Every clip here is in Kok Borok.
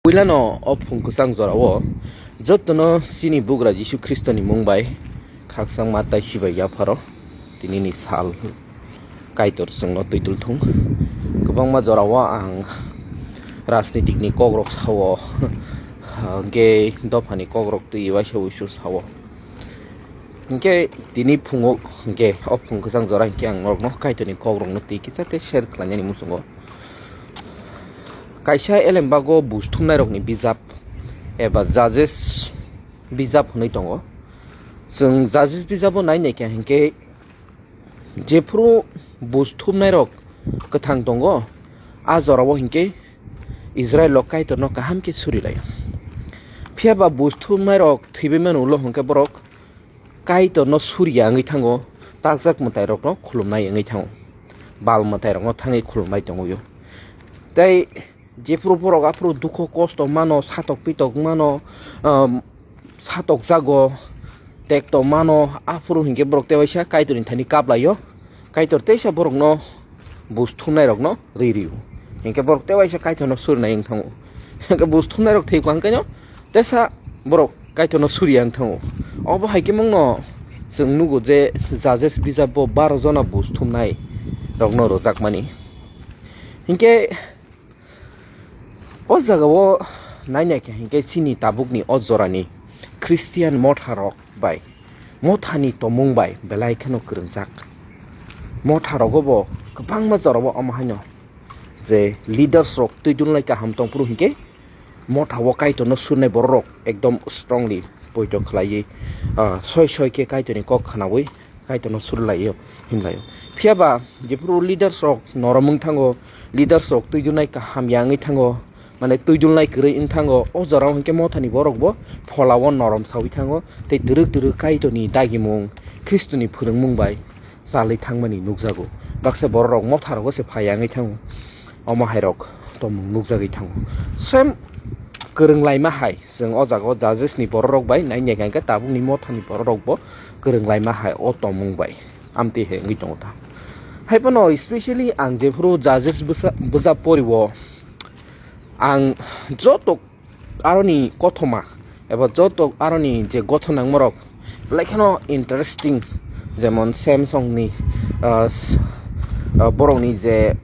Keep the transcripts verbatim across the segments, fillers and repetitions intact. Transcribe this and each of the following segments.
Puilano o phung kwchang jorao jotono chini bugra Jisu Khristoni mung bai khakchangma tai sibai yapharo tinini sal Kaitor chwngno twi tul thung. Kwbangma jorao ang rajnitikni kokrok sao, hwnkhe dophani kokrok twi waisa uisu sao. Hwnkhe tini phungo hwnkhe o phung kwchang jora hwnkhe ang norokno Kaitorni kokrokno twi kisa tei share khlainani muchungo. Kaisa elembago buj thumnairokni bijap eba Judges bijap hwnwi tongo. Chwng Judges bijabo nai naikha hwnkhe jephru buj thumnairok kwthang tongo, a jorao hwnkhe Israilo Kaitorno kaham khe surilaio. Phiya ba buj thumnairok thwibai mano ulo hwnkhe borok Kaitorno suriya wngwi thango, takjak mwtairokno khulumnai wngwi thango, bal mwtairokno thangwi khulumnai tongwio. Tei jephru borok aphuru dukho kosto mano, satok pitok mano, um, satok jago, tekto mano, aphuru hinkhe borok tewaisa Kaitorni thani kaplaio. Kaitor teisa borokno buj thumnairokno ri rio. Hinkhe borok tewaisa Kaitorno surinai wng thango. Hinkhe buj thumnairok thwi kwrwngkhaino teisa borok Kaitorno suriya wng thango. Obo hai khe mungno chwng nugo je Judges bijabo baro jona buj thumnai rokno rwjakmani. Hinkhe o jagao nai naikha hinkhe chini tabukni o jorani Christian motharok bai mothani tomung bai belai kheno kwrwngjak. Motharogo bo kwbangma jorao omo haino je leaders rok twi dunlai kaham tongphuru hinkhe mothao Kaitorno surnai bororok ekdom strongly poito khlaiwi, ah, soi soi khe Kaitorni kok khnaui Kaitorno surlaio, himlaio. Phiya ba jephuru leaders rok norom wng thango, leaders rok twi dunai kaham ya wngwi thango, mane twi dunai kwrwi wng thango, o jorao hinkhe mothani borok bo pholao norom saui thango, tei twrwk twrwk Kaitorni dagimung, Khristoni phwrwngmung bai chalwi thangmani nukjago. Baksa bororok motharogo se phai ya wngwi thango, omo hairok tomung nukjagwi thango. Same kwrwng laima hai, chwng o jagao Judges ni bororok bai nai naikha hinkhe tabukni mothani bororok bo kwrwng laima hai o tomung bai amtwi hai wngwi tongo ta. Hai phano specially ang jephuru Judges bwsa-, bwsa porio ang joto aroni kothoma eba joto aroni je gothona wngmarok belai kheno interesting, jemon Samsung ni, ah, s-, ah, borokni je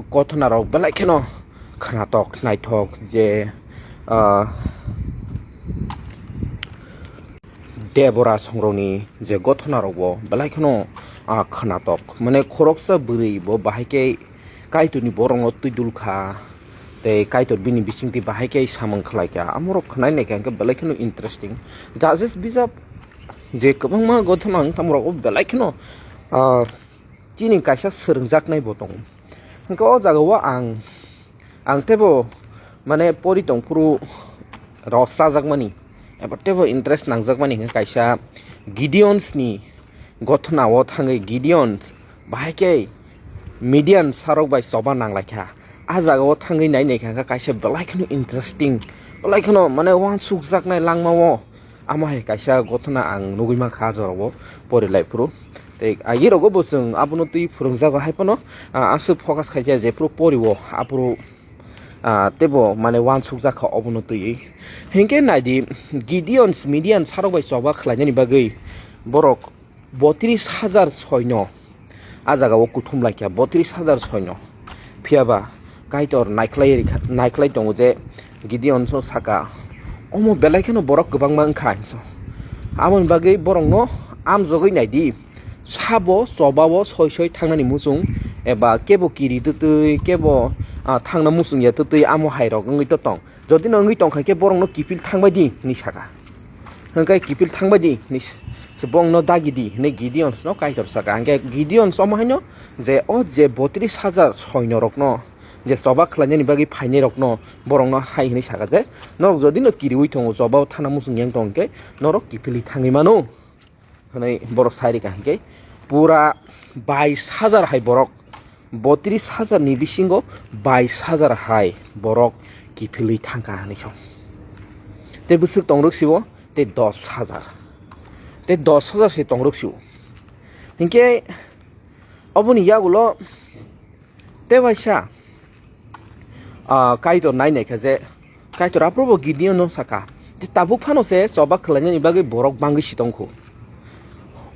gothona rok belai kheno khwnatok naithok je, ah, Debora songrokni je gothona rokbo belai kheno, ah, khwnatok. Mane khoroksa bwrwi bo bahai khe Kaitorni borokno twi dul kha, tei Kaitor bini bisingtwi bahai khe samung khlai kha. Amorok khwnai naikha hwnkhe belai kheno interesting. Judges bijap je kwbangma gothona wng tamo rokbo belai kheno, ah, chini kaisa swrwngjaknai bo tongo. Hwnkhe o jagao ang, ang teibo mane pori tongphuru rw chajakmani eba teibo interest nangjakmani hwnkhe kaisa Gideons ni gothona o thangwi Gideon bahai khe Midian sarok bai choba nanglaikha. A jagao thangwi nai naikha hwnkhe kaisa belai kheno interesting, belai kheno mane uansukjaknai langmao. Amo hai kaisa gothona ang nugwi mankha a jorao porilaifuru. Tei agirogo bo chwng abono twi phwrwngjago hai phano, ah, aswk focus khaijak jephuru porio aphuru, ah, teibo mane uansukjakha obono twiwi. Hinkhe naidi Gideons Midian sarok bai choba khlainani bagwi borok botris hajar soino a jagao kuthum laikha, botris hajar soino. Phiya ba Kaitor naikhlai rikha, naikhlai tongo je Gideon so saka, "Omo belai kheno borok kwbangma wngkha," hinso. Aboni bagwi borokno amjogwi naidi, sabo chobao soi soi thangnani muchung, eba kebo kiri twtwi, kebo, ah, thangna muchung ya twtwi amo hai rok wngwi to tong. Jodi no wngwi tongkha khe borokno kiphil thangbai di hinwi saka. Hwnkhe kiphil thangbai di hinwi s-, se bongno dagi di hinwi Gideons no Kaitor saka. Hwnkhe Gideons omo haino je o je botris hajar soino rokno je choba khlainani bagwi phainai rokno borokno hai hinwi saka je, "Norok jodi no kiriwi tongo, choba o thana muchung yang tong khe norok kiphilwi thangwi mano." Hwnwi borok sai rikha hinkhe pura bais hajar hai borok, botris hajar ni bisingo bais hajar hai borok kiphilwi thangkha hinwi song. Tei bwswk tongrwk sibo tei dos hajar, tei dos hajar se tongrwk sibo. Hinkhe oboni yagulo tei waisa, ah, Kaitor nai naikha je Kaitor aphuru bo Gideon no saka, "Tabuk phano se choba khwlainani bagwi borok bangwi si tongkhu.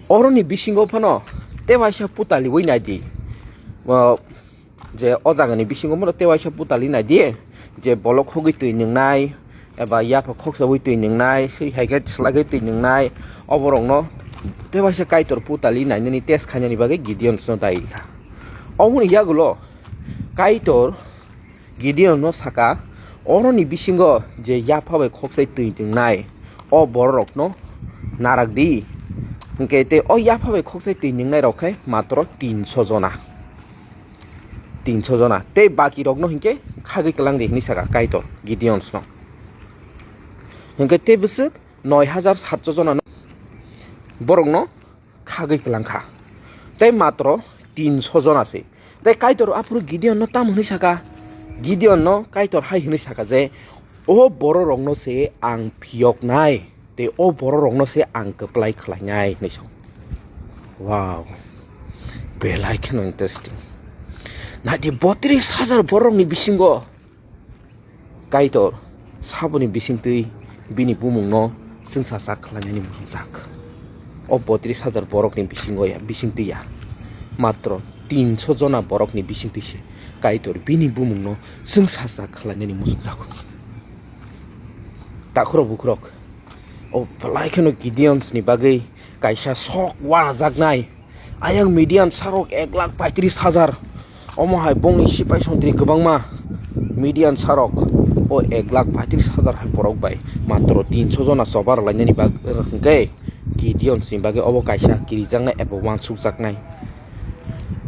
Oroni bisingo phano tewaisa putaliwi naidi." O, je o jagani bisingo phano tewaisa putali naidi, je bolok khogwi twi nwngnai, eba yapha khoksawi twi nwngnai, swi hai khe swlagwi twi nwngnai, oborokno tewaisa Kaitor putali nainani test khainani bagwi Gideon sino dai kha. Oboni yagulo Kaitor Gideon no saka, "Oroni bisingo je yapha bai khoksai twi nwngnai, o bororokno narak di." Hwnkhe tei o yapha bai khoksai twi nwngnai rok khai matro tinso jona. Tinso jona. Tei baki rokno hinkhe khagwi kwlang di hinwi saka Kaitor Gideon sino. Hinkhe tei bwswk noi hajar satso jona no borokno khagwi kwlang kha. Tei matro tinso jona se. Tei Kaitor aphuru Gideon no tamo hwnwi saka? Gideon no Kaitor hai hwnwi saka je, "O bororokno se ang phiyoknai, tei o bororokno se ang kwplai khlainai," hwnwi sa. Wow. Belai kheno interesting. Naidi, botris hajar bororokni bisingo Kaitor saboni bisingtwi bini bumungno chwngsacha khlainani muchungjak. O botris hajar borokni bisingo ya, bisingtwi ya. Matro tinso jona borokni bisingtwi se Kaitor bini bumungno chwngsacha khlainani muchungjak. Takhurok bukhurok, o belai kheno Gideonsni bagwi kaisa sok wanajaknai. Ayang Midian sarok ek lakh paitris hajar. Omo hai bongni sipai sontri kwbangma. Midian sarok o ek lakh paitris hajar hai borok bai matro tinso jona choba rwlainani bag-, hwnkhe Gideonsni bagwi obo kaisa kirijaknai eba uansukjaknai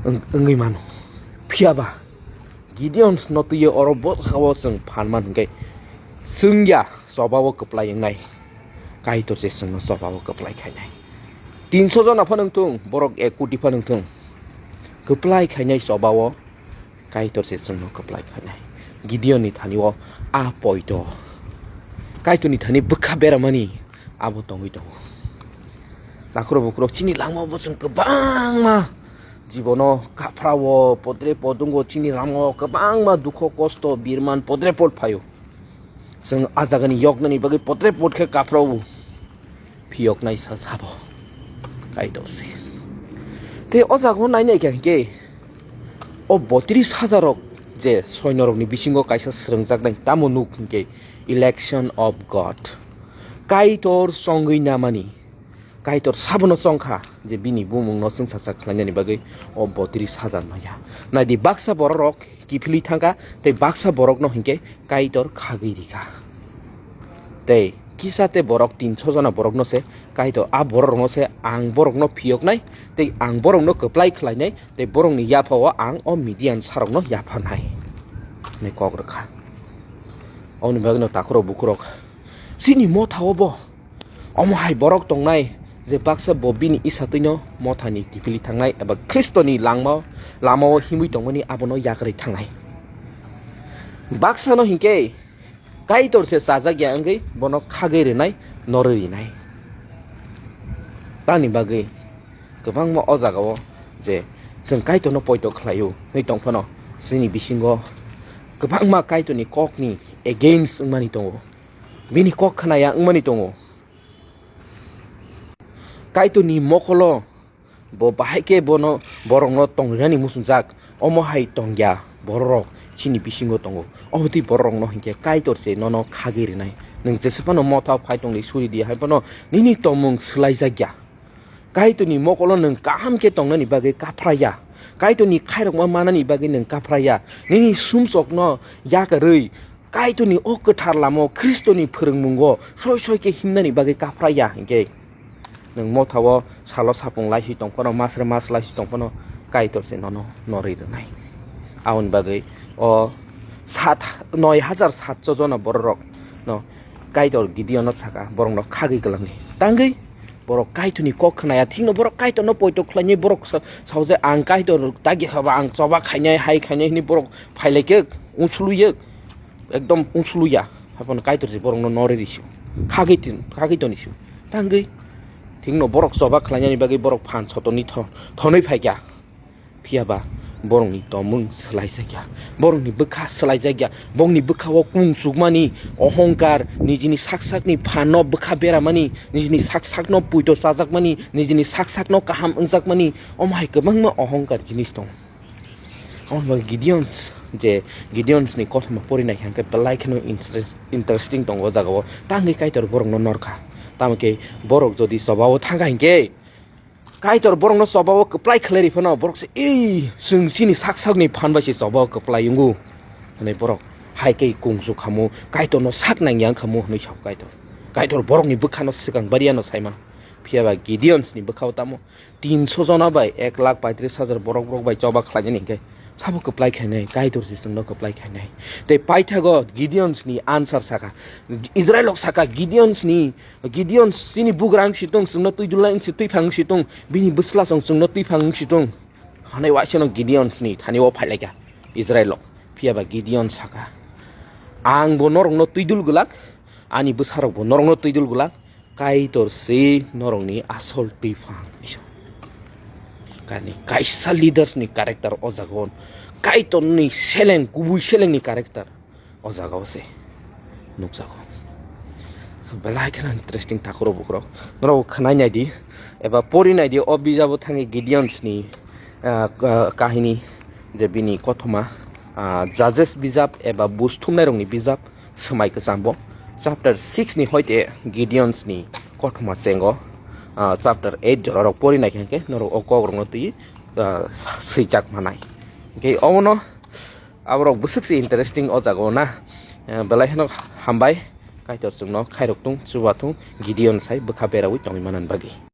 wng-, wngwi mano. Phiya ba Gideonsno twiwi oro bwskango chwng phan man hwnkhe chwngya chobao kwplai wngnai. Kaitor se chwngno chobao kwplai khainai. Tinso jona phano wngthung, borok ek koti phano wngthung, kwplai khainai chobao Kaitor se chwngno kwplai khainai. Gideonni thani-o a poito. Kaitorni thani bwkha beramani abo tongwi tongo. Takhurok bukhurok chini langmao bo chwng kwbangma jibono kaphrao, podre podungo chini langmao kwbangma dukho kosto birman podre pod phaio. Chwng a jagani yoknani bagwi podre pod khe kaphrao. Phiyoknai sa sabo Kaitor se. Tei o jaga o nainai kha hinkhe o botris hajar rok je soino rokni bisingo kaisa swrwngjaknai tamo nuk hinkhe election of God. Kaitor chongwi namani. Kaitor sabono chongkha je bini bumungno chwngsacha khlainani bagwi o botris hajar maya. Naidi baksa bororok kiphilwi thangkha tei baksa borokno hinkhe Kaitor khagwi rikha. Tei kisa tei borok tinso jona borokno se Kaitor a bororokno se ang borokno phiyoknai tei ang borokno kwplai khlainai tei borokni yaphao ang o Midian sarokno yapharnai hinwi kok rwkha. Oboni bagwino takhurok bukhurok chini mothao bo omo hai borok tongnai je baksa bo bini isatwino mothani kiphilwi thangnai eba Khristoni langmao, lamao himwi tongmani abono yakarwi thangnai. Baksano hinkhe Kaitor se chajak ya wngwi bono khagwi rwnai, norwi rwnai. Tamni bagwi kwbangma o jagao je chwng Kaitorno poito khlaio hwnwi tong phano chini bisingo kwbangma Kaitorni kokni against wngmani tongo. Bini kok khna ya wngmani tongo. Kaitorni mokolo bo bahai khe bono borokno tongrinani muchungjak, omo hai tongya bororok chini bisingo tongo. Omo twi bororokno hinkhe Kaitor se nono khagwi rwnai. Nwng jesa phano motha phai tongdi suri di hai phano nini tongmung swlaijakya. Kaitorni mokolo nwng kaham khe tongnani bagwi kaphraya. Kaitorni khairokma manani bagwi nwng kaphraya. Nini sumsokno yakarwi Kaitorni o kwthar lamao Khristoni phwrwngmungo soi soi khe himnani bagwi kaphraya hinkhe nwng mothao salo sapung laisi tong phano, masre mas laisi tong phano Kaitor se nono norwi rwnai. Aboni bagwi o sat, noi hajar satso jona bororokno Kaitor Gideonno saka borokno khagwi kwlangni. Tangwi borok Kaitorni kok khnaya, thikno borok Kaitorno poito khlainai, borok sa-, sao je, "Ang Kaitor dagi khaba, ang choba khainai, hai khainai," hwnwi borok phailaikhe unsuluiya, ekdom unsuluiya. Haphano Kaitor se borokno norwi risiu, khagwi tin-, khagwi tonisio. Tangwi thikno borok choba khlainani bagwi borok phan sotoni tho-, thonwi phaikha. Phiya ba Borokni tomung swlaijakya, borokni bwkha swlaijakya, borokni bwkhao kung chukmani, ohongkar, nijini sak sakni phanno bwkha beramani, nijini sak sakno puito chajakmani, nijini sak sakno kaham wngjakmani, omo hai kwbangma ohongkar jinis tongo. Omo bai Gideons, je Gideonsni kothoma pori naikha hwnkhe belai kheno interest-, interesting tongo o jagao. Tangwi Kaitor borokno norkha. Tamo khe borok jodi chobao thangkha hinkhe, Kaitor borokno chobao kwplai khlai ri phano borok se, "Ei, chwng chini sak sakni phan bai se chobao kwplai wngo," hwnwi borok hai khe kung chuk khamu, Kaitorno sak nangya wng khamu hwnwi sao Kaitor. Kaitor borokni bwkhano swkang bariano sai mano. Phiya ba Gideonsni bwkhao tamo tinso jona bai ek lakh paitris hajar borok, borok bai choba khlainani hinkhe sabo kwplai khainai, Kaitor se chwngno kwplai khainai. Tei paithago Gideonsni answer sakha, Israelrok sakha, Gideonsni, "Gideons, chini bugrang si tong, chwngno twi dulai wng si, twi phang si tong, bini bwsla song chwngno twi phang si tong." Hanai waisano Gideonsni thani o phailaikha Israelrok. Phiya ba Gideon sakha, "Ang bo norokno twi dul glak, ani bwsarok bo norokno twi dul glak, Kaitor se norokni asol twi phang." Kani kaisa leaders ni character o jaga o, Kaitorni seleng, kubui selengni character o jaga o se nukjago. So, belai kheno interesting takhoro bukrok. Norok khwnai nai di, eba pori nai di, o bijabo thangwi Gideonsni, ah, ka-, kahini, je bini kothoma, ah, Judges bijap eba buj thumnairokni bijap, swmai kwchambo. Chapter six ni hoite Gideonsni kothoma chengo, ah, chapter eight jorarok pori nai khe norok o kokrokno twi, ah, swijak manai. Hinkhe omono aborok bwswk se interesting o jaga o na, eh, belai kheno hambai, Kaitor chwngno khairok tung, chuba tung, Gideon sai bwkha beraui tongwi manani bagwi.